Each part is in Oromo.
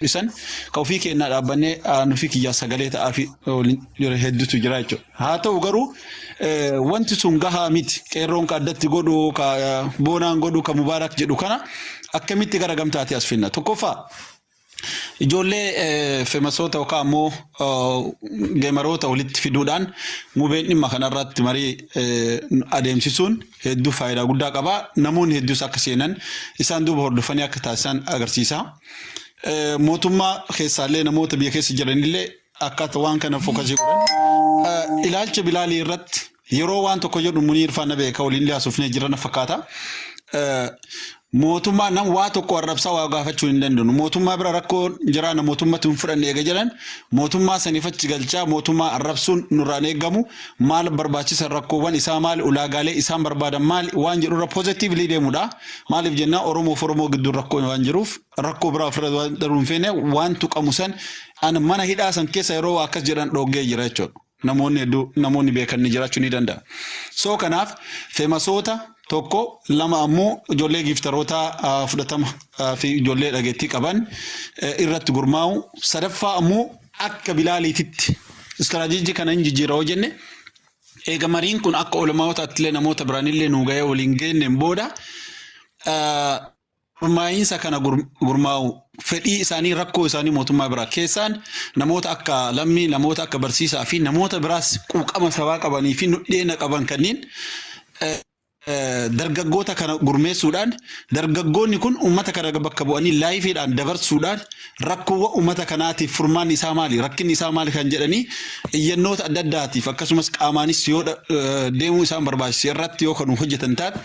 Isan ka ofii keennaa dhaabbannee ofii kiyyaa sagalee ta'aa fi hedduutu jira jechuudha. Haa ta'u garuu wanti sun gahaa miti. Qeerroon ka addatti godhu, ka boonaan godhu, ka mubaarak jedhu kana akkamitti gara gamtaatti as finna? Tokkoffaa, ijoollee famousoota yookaan ammoo gameroota walitti fiduudhaan mubeen dhimma kanarratti marii adeemsisuun hedduu faayidaa guddaa qaba. Namoonni hedduus akka seenan, isaan duuba hordofanii akka taasisan agarsiisa. Mootummaa keessaallee namoota biyya keessa jiranillee akkaataa waan kana focus godhan. Ilaalcha Bilaalii irratti yeroo waan tokko jedhu Muniir faana beeka, waliin haasofnee jiran fakkaata. Mootummaa nam waa tokko arrabsaa waa gaafachuu hin danda'u. Mootummaa bira rakkoo jiraana, mootummatti hin fudhanne eega jedhan, mootummaa saniif achi galchaa mootummaa arrabsuun nurraan eeggamu. Maal barbaachisan, rakkoowwan isaa maali, ulaagaalee isaan barbaadan maali waan jedhurra positively deemudha. Maaliif jennaan, Oromoof Oromoo gidduu rakkoo waan jiruuf rakkoo biraa ofirra waan daruu hin feene. Waan tuqamu san ana mana hidhaa san keessa yeroo akkas jedhan dhoggee jira jechuudha. Namoonni hedduu, namoonni beekan ni jiraachuu ni danda'a. So kanaaf famousoota tokko lama ammoo ijoollee gifteroota fudhatama fi ijoollee dhageettii qaban irratti gurmaa'u. Sadaffaa ammoo akka Bilaaliititti istiraatiijii kana hin jijjiira yoo jenne, eega mariin kun akka olmaawotaatti illee namoota biraanillee nuu gahee waliin geenneen booda, gurmaa'iinsa kana gurmaa'u, fedhii isaanii, rakkoo isaanii mootummaa biraa keessaan namoota akka lammii, namoota akka barsiisaa fi namoota biraas quuqama sabaa qabanii fi nudheena qaban kanneen dargaggoota kana gurmeessuudhaan, dargaggoonni kun uummata kana bakka bu'anii liveiidhaan dabarsuudhaan rakkoowwan uummata kanaatiif furmaanni isaa maali, rakkinni isaa maali kan jedhanii iyyannoota adda addaatiif, akkasumas qaamaanis yoo deemuu isaan barbaachise irratti yoo kan hojjetan taate,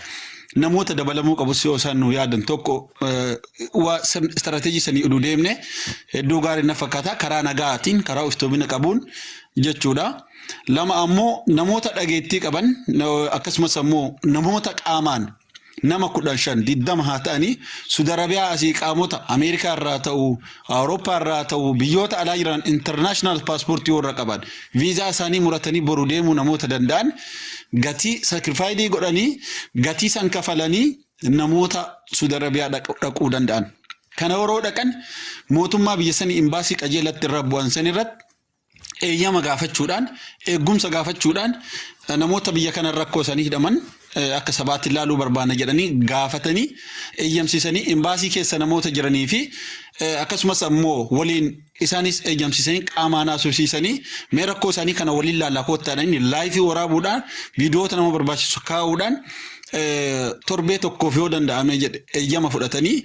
namoota dabalamuu qabus yoo isaan nu yaadan tokko, waa istirateejii sanii oduu deemne hedduu gaarii na fakkaata, karaa nagaatiin, karaa iftoomina qabuun jechuudha. Lama ammoo namoota dhageettii qaban, akkasumas ammoo namoota qaamaan nama 15 20 haa ta'anii, Suudi Arabiyaa asii, qaamota Ameerikaa irraa ta'u, Awurooppaa irraa ta'u, biyyoota alaa jiran, international paaspoortii warra qaban, viizaa isaanii muratanii boru deemuu namoota danda'an, gatii sacrifice godhanii, gatii san kafalanii namoota Suudi Arabiyaa dhaquu danda'an. Kana yeroo dhaqan mootummaa biyya sanii imbaasii qajeelatti irra bu'an san irratti eeyyama gaafachuudhaan, eegumsa gaafachuudhaan, namoota biyya kana rakkoo isaanii hidhaman akka sabaatti ilaaluu barbaanna jedhanii gaafatanii eeyyamsiisanii, imbaasii keessa namoota jiranii fi akkasumas ammoo waliin isaanis eeyyamsiisanii, qaamaan haasofsiisanii, mee rakkoo isaanii kana waliin laallaa koottaadhaan, live waraabuudhaan, viidiyoota nama barbaachisu kaa'uudhaan, torbee tokkoof yoo danda'ame jedhe eeyyama fudhatanii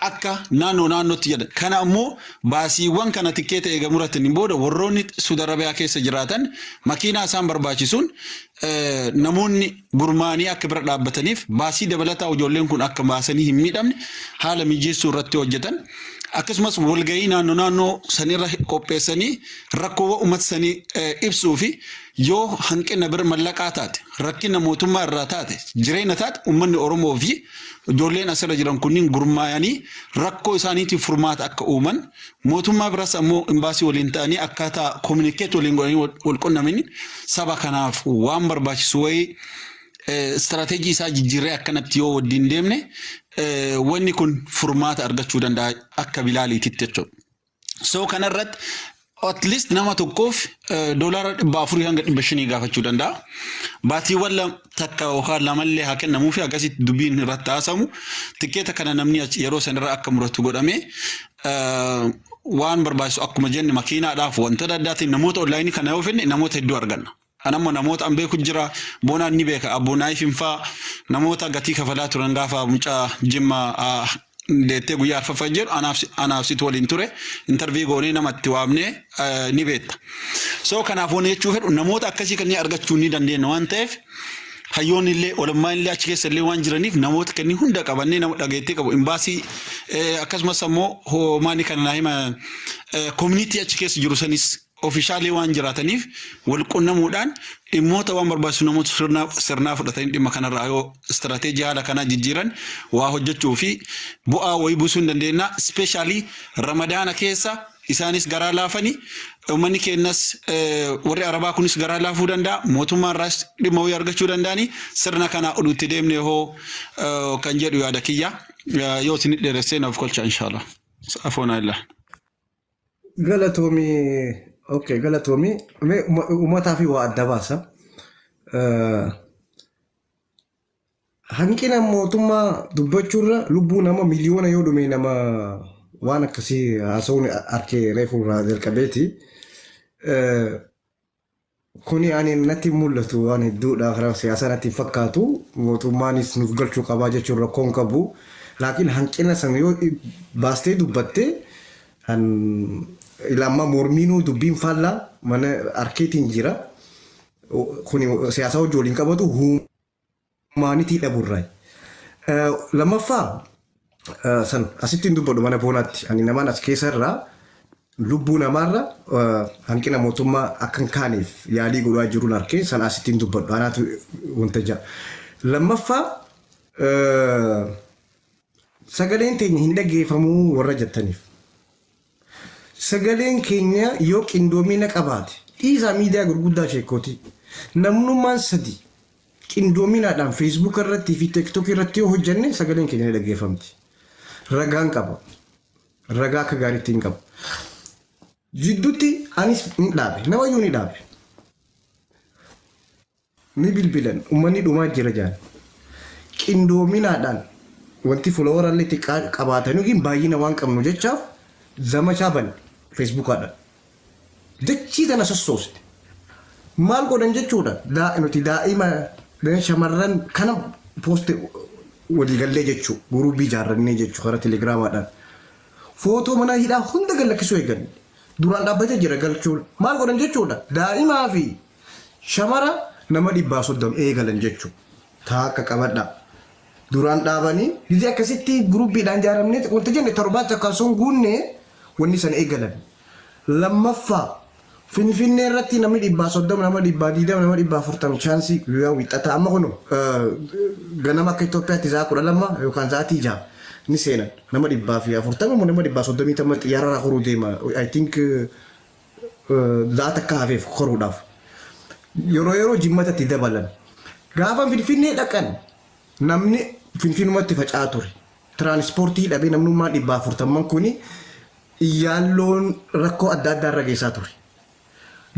akka naannoo naannootti jedhan. Kana ammoo baasiiwwan kana tikkeeta eega murataniin booda, warroonni Suudi Arabiyaa keessa jiraatan makiinaa isaan barbaachisuun namoonni gurmaanii akka bira dhaabbataniif, baasii dabalataa ijoolleen kun akka baasanii hin miidhamne haala mijeessuu irratti hojjetan. Akkasumas walgahii naannoo naannoo sanirra qopheessanii rakkoowwan uummata sanii ibsuu fi yoo hanqina bira mallaqaa taate, rakkina mootummaa irraa taate, jireenya taate, uummanni Oromoo fi ijoolleen asirra jiran kunniin gurmaayanii rakkoo isaaniitiif furmaata akka uuman, mootummaa biras ammoo imbaasii waliin ta'anii akkaataa communicate waliin godhanii wal qunnamanii saba kanaaf waan barbaachisu wayii istirateejii isaa jijjiirree akkanatti yoo wajjin deemne, wanni kun furmaata argachuu danda'a akka Bilaaliititti jechuudha. So kanarratti at least nama tokkoof $400 hanga 500 gaafachuu danda'a. Baatiiwwan takka yookaan lamallee haa kennamuu fi akkasitti dubbiin irratti haasamu, tikkeeta kana namni yeroo sanirra akka muratu godhamee, waan barbaachisu akkuma jenne makiinaadhaaf wantoota addaatiin namoota online kana yoo finne namoota hedduu arganna. Kan ammoo namoota an beeku jira, Boonaan ni beeka, Abboonaayi Finfaa, namoota gatii kafalaa turan. Gaafa mucaa Jimma deettee guyyaa arfaffaa jedhu anaaf situ waliin ture, interview goonee nama itti waamnee ni beekta. So kanaaf wanni jechuu fedhu, namoota akkasii kanneen argachuu ni dandeenya waan ta'eef, hayyoonni illee olummaan illee achi keessa illee waan jiraniif, namoota kanneen hunda qabannee, nama dhageettii qabu, imbaasii, akkasumas ammoo hoomaani kana naa hima, community achi keessa jiru sanis official waan jiraataniif, wal qunnamuudhaan dhimmoota waan barbaachisu namoota sirnaa fudhatanii dhimma kanarraa yoo istirateejii haala kanaa jijjiiran waa hojjechuu fi bu'aa wayii buusuu hin dandeenya. Especially Ramadaana keessa isaanis garaa laafani, uummanni keenyas, warri Arabaa kunis garaa laafuu danda'a, mootummaan irraas dhimma wayii argachuu danda'ani. Sirna kana oduutti deemne hoo kan jedhu yaada kiyya. Yoo isin dheeressee naaf kolcha, inshallah. Afoonaa illaa. Galatoomi. Okay, galatoomi. Mee uummataa fi waa adda baasa. Hanqina mootummaa dubbachuurra lubbuu nama miliyoona yoo dhume nama waan akkasii haasa'uun harkee reefu irraa jalqabeeti. Kuni ani natti hin mul'atu waan hedduudha karaa siyaasaa natti hin fakkaatu mootummaanis nuuf galchuu qabaa jechuun rakkoo hin qabu. Laakiin hanqina san yoo baastee dubbatte han ila ammaa mormiinuu dubbiin faallaa mana harkeetiin jira. Kuni siyaasaa wajjin waliin qabatu humaanitii dhabuurraayi. Lammaffaa san asitti hin dubbadhu mana boonaatti ani namaan as keessa irraa lubbuu namaarra hanqina mootummaa akka hin kaaneef yaalii godhaa jiruun arkee san asitti hin dubbadhu anaatu wanta ja'a. Lammaffaa sagaleen teenya hin dhageeffamuu warra jettaniif. Sagaleen keenya yoo qindoomina qabaate dhiisaa miidiyaa gurguddaa sheekkootii namnummaan sadi qindoominaadhaan Facebook irratti fi TikTok irratti yoo hojjenne sagaleen keenya ni dhaggeeffamti. Ragaan qaba. Ragaa akka gaariitti hin qabu. Jidduutti anis ni dhaabe. Namayyuu ni dhaabe. Ni bilbilan. Uummanni dhumaa jira jaan. Qindoominaadhaan wanti follower illee xiqqaa qabaatan yookiin baay'ina waan qabnu jechaaf zamachaa banne Facebookaadhaan. Dachii tana sossoosne. Maal godhan jechuudha. Nuti daa'ima shamarran kana post waliigallee jechuu guruubii ijaarrannee jechuu karaa telegiraamaadhaan. Footoo mana hidhaa hunda gad lakkisuu eegalle. Duraan dhaabbatee jira galchuun. Maal godhan jechuudha. Daa'imaa fi shamara nama 130 eegalan jechuu. Taakka qabadhaa. Duraan dhaabanii gizee akkasitti guruubiidhaan ijaaramnee wanta jenne torbaan takka osoo hin guunne wanni sana eegalan. Lammaffaa Finfinnee irratti namni 130 nama 120 nama 140 chaansii guyyaa wixataa amma kun ganama akka Itoophiyaatti sa'a 12 yookaan sa'aatii 6 ni seenan nama 140 immoo nama 130 xiyyaara irraa koruu deema I think sa'a takka hafeef koruudhaaf yeroo yeroo jimmatatti dabalan gaafa Finfinnee dhaqan namni Finfinnumatti faca'aa ture tiraanispoortii dhabee namnummaa 140 kuni iyyaalloon rakkoo adda addaa irra geessaa ture.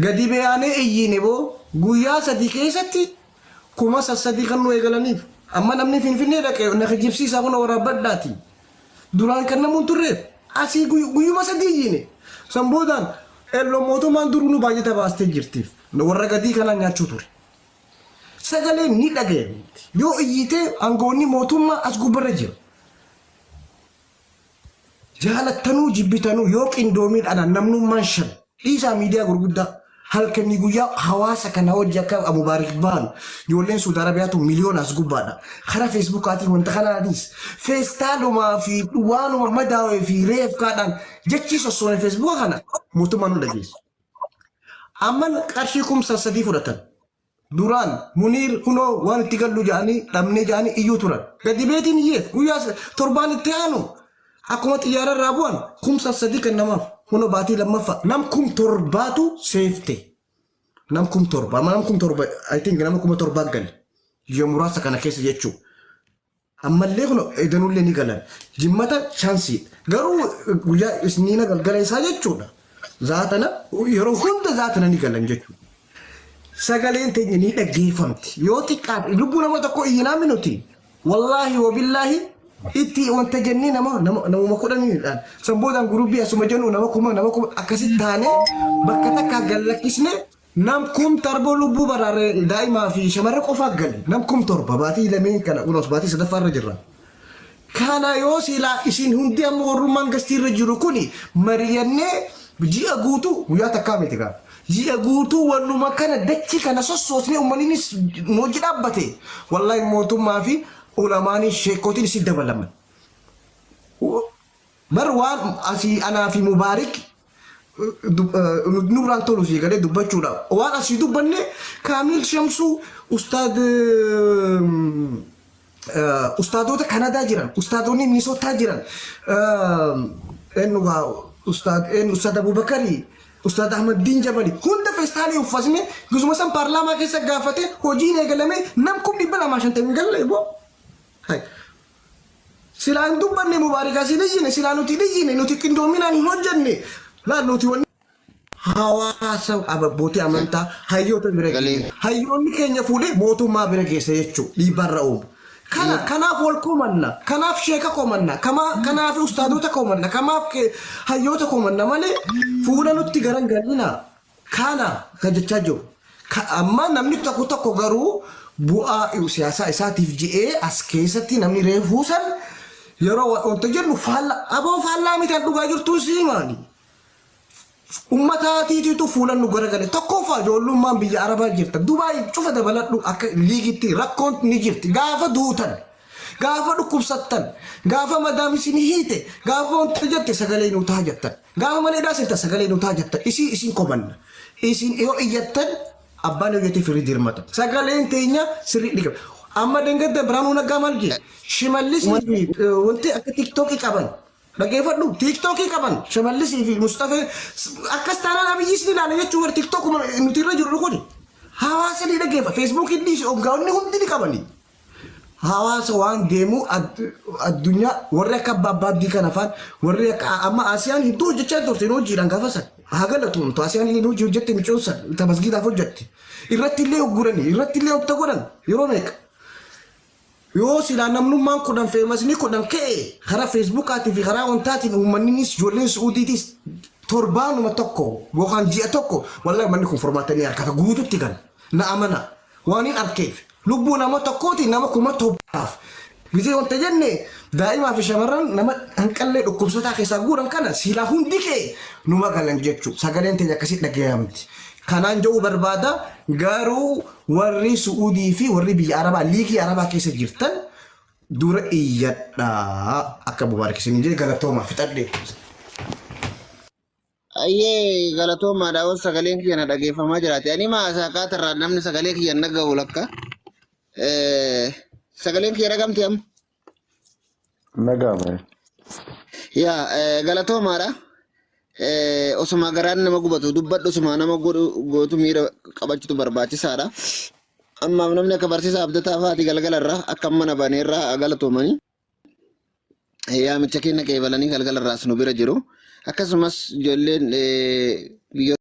Gadi beeyaanee iyyiine boo guyyaa 3 keessatti 3000 kan nu eegalaniif. Amma namni Finfinnee dhaqe na kijibsiisaa kun waraabbadhaati. Duraan kan namuun turreef asii guyyuma 3 iyyiine. San boodaan ello mootummaan duruu nu baay'ata baastee jirtiif. Warra gadii kanaan nyaachuu ture. Sagaleen ni dhagayamti. Yoo iyyitee aangoonni mootummaa as gubbarra jira. Jaalattanuu jibbitanuu yoo qindoomiidhaan namnummaan shan dhiisaa miidiyaa gurguddaa halkanii guyyaa hawaasa kana hojii akka Mubaarik baanu ijoolleen Suudi Arabiyaatu miliyoona as gubbaadha. Karaa Feesbuukaatiin wanta kanaanis feestaalumaa fi waanuma madaawee fi reefkaadhaan jechii sossoone Feesbuuka kana mootummaan nu dhageessu. Amma qarshii 3000 fudhatan. Duraan Muniir kunoo waan itti gallu ja'anii dhabnee ja'anii iyyuu turan. Gadi beetiin iyyeef guyyaa torbaan itti aanu akkuma xiyyaara irraa bu'an 3000 kan namaaf kunoo baatii lammaffaa nam 7000tu seefte. Nam 7000 amma nam 7000 I think nama 7000 gale guyyaa muraasa kana keessa jechuudha. Ammallee kun edanullee ni galan. Jimmata chaansiidha. Garuu guyyaa isniina galgala isaa jechuudha. Zaatana yeroo hunda zaatana ni galan jechuudha. Sagaleen teenya ni dhaggeeffamti. Yoo xiqqaate lubbuu nama tokko iyyinaa minuti. Wallaahi wabillaahi itti wanta jennee nama namuma kudhaniidhaan. San boodaan gurubii asuma jennu nama kuma nama kuma akkasitti taanee bakka takkaa gallakkisne Nam 7000 lubbuu baraare daa'imaa fi shamarra qofaa gale. Nam 7000 baatii lameen kana kunos baatii sadaffaa irra jirra. Kana yoo silaa isin hundi amma warrummaan gastii irra jiru kuni mariyannee ji'a guutuu guyyaa takkaa miti gaa. Ji'a guutuu wannuma kana dachii kana sossoosnee uummanninis nu hojii dhaabbate. Wallaahi mootummaa fi ulamaanii sheekotiin isin dabalaman. Bar waan asii anaa fi Mubaarik nurraan tolu sii galee dubbachuudha. Waan asii dubbanne Kaamil Shamsuu ustaad ustaadota Kanadaa jiran, ustaadonni Minisootaa jiran, eenyu gaa ustaad eenyu ustaad Abubakarii, ustaad Ahmaddiin Jabali hunda feestaalii uffasne gizuma san paarlaamaa keessa gaafate hojiin eegalame nam 250,000 galle boo. Hai. Silaa hin dubbanne Mubaarik as hin iyyine, silaa nuti hin iyyine, nuti qindoominaan hin hojjenne. Laal nuti wanni hawaasa abbootii amantaa hayyoota bira Sagalee. geesse. Hayyoonni keenya fuudhee mootummaa bira geesse jechuudha dhiibbaarra uumu. Kana kanaaf wal komanna, kanaaf sheeka komanna, kanaaf ustaadota komanna, kanaaf hayyoota komanna malee fuula nutti garan galina. Kana kan jechaa jiru. Amma namni tokko tokko garuu bu'aa siyaasaa isaatiif je'ee as keessatti namni reefuu san yeroo wanta jennu faalla aboo faallaa miti an dhugaa jirtuun sii maali? Ummataatiititu fuula nu garagale. Tokkoffaa ijoollummaan biyya Arabaa jirta. Dubaay cufa dabaladhu akka liigitti rakkoon ni jirti. Gaafa duutan, gaafa dhukkubsattan, gaafa madaam isin hiite, gaafa wanta jette sagalee nuu ta'a jettan. Gaafa mana hidhaa seentan sagalee nuu ta'a jettan. Isin isin komanna. Isin yoo iyyattan abbaan yoo iyyate firii dirmata. Sagaleen teenya sirrii dhiqama. Amma dangadda Biraanuu Naggaa maal jee? Shimallisii fi wanti akka tiktookii qaban. Dhaggeeffadhu tiiktookii qaban Shimallisii fi Mustafee akkas taanaan Abiyyis ni ilaala jechuun warri tiiktookuma nuti irra jirru kuni. Hawaasa ni dhaggeeffa. Feesbuukii dhiisi hoggaanonni hundi ni qabani. Hawaasa waan deemu addunyaa warri akka abbaa abbaa abdii kana faan warri akka amma Asiyaan hedduu hojjechaa turte hojiidhaan gaafa san haa galatoomtu Asiyaan illee hojii hojjette micoon san ta masgiidaaf hojjette irratti illee hogguranii irratti illee wanta godhan yeroo meeqa. Yoo silaa namnummaan 10 feemasni 10 ka'e karaa feesbuukaatii fi karaa wantaatiin uummanninis ijoolleen su'uudiitis torbaanuma tokko yookaan ji'a tokko wallahi manni kun furmaata ni argata guututti gala na amana waan hin arkeef lubbuu nama tokkooti nama 7,000f gisee wanta jenne daa'imaa fi shamarran nama hanqallee dhukkubsataa keessaa guuran kana silaa hundi kee numa galan jechuu sagaleen teenya akkasii dhagayamti kanaan jedhuu barbaada garuu warri Su'uudii fi warri biyya Arabaa liigii Arabaa keessa jirtan dura iyyadhaa akka Mubaarak isin jedhe galatooma fixadhe. Ayyee galatoomaadha waan sagaleen kiyya na dhageeffamaa jiraate. Ani maa saaqaatarraa namni sagalee kiyya hin dhagahu lakka. Sagaleen kiyya dhagamti amma. Nagaame. Yaa galatoomaadha. Osuma garaan nama gubatu dubbadhu osuma nama godhu gootu miira qabachuutu barbaachisaadha. Ammaaf namni akka barsiisaa abdataa fa'aati galgalarra akka mana baneerraa galatoomanii. Yaamicha keenya qeebalanii galgalarraas nu bira jiru. Akkasumas ijoolleen biyyoota